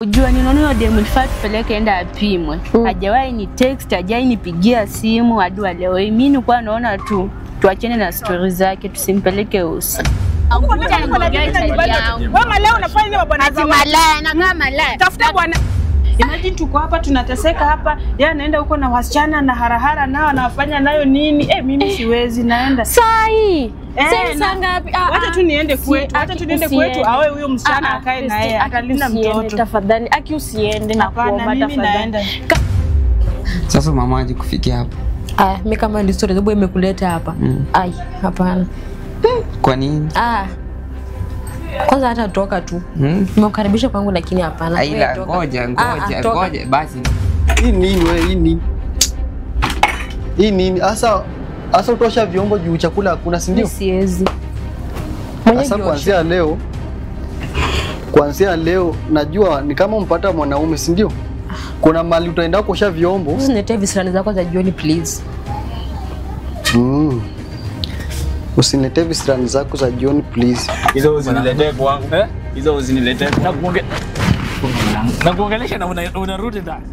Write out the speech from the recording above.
Ujua ninaona huyo demu nilifaa tupeleke enda apimwe. Hajawahi ni text, hajawahi nipigia simu hadi wa leo. Mimi nilikuwa naona tu tuachane na stori zake, tusimpeleke usi. Wewe malaya unafanya nini bwana za Malaya na kama malaya. Tafuta bwana. Imagine tuko hapa tunateseka hapa, yeye anaenda huko na wasichana na harahara nao anafanya nayo nini? Mimi siwezi naenda. Sai. Eh, Saa ngapi? Wacha tu niende kwetu, wacha tu niende kwetu awe huyo msichana akae na yeye atalinda mtoto. Tafadhali, aki usiende na kuomba mimi tafadhali. naenda. Sasa mama aje kufikia hapo. Ah, mimi kama ni story sababu imekuleta hapa. Ai, hapana. Kwa nini? Ah. Kwanza hata toka tu. Nimekukaribisha kwangu lakini hapana. Aila ngoja ngoja ngoja basi. Hii nini wewe, hii nini? Hii nini? Asa asa utosha vyombo juu chakula hakuna, si ndio? Siwezi. Sasa kuanzia leo najua ni kama umpata mwanaume, si ndio? Kuna mali utaenda kuosha vyombo. Usiniletee visirani zako za jioni please. Usiniletee visirani zako za jioni please. Hizo usiniletee kwangu. Hizo usiniletee. Na kuongelesha na unarudi ndani.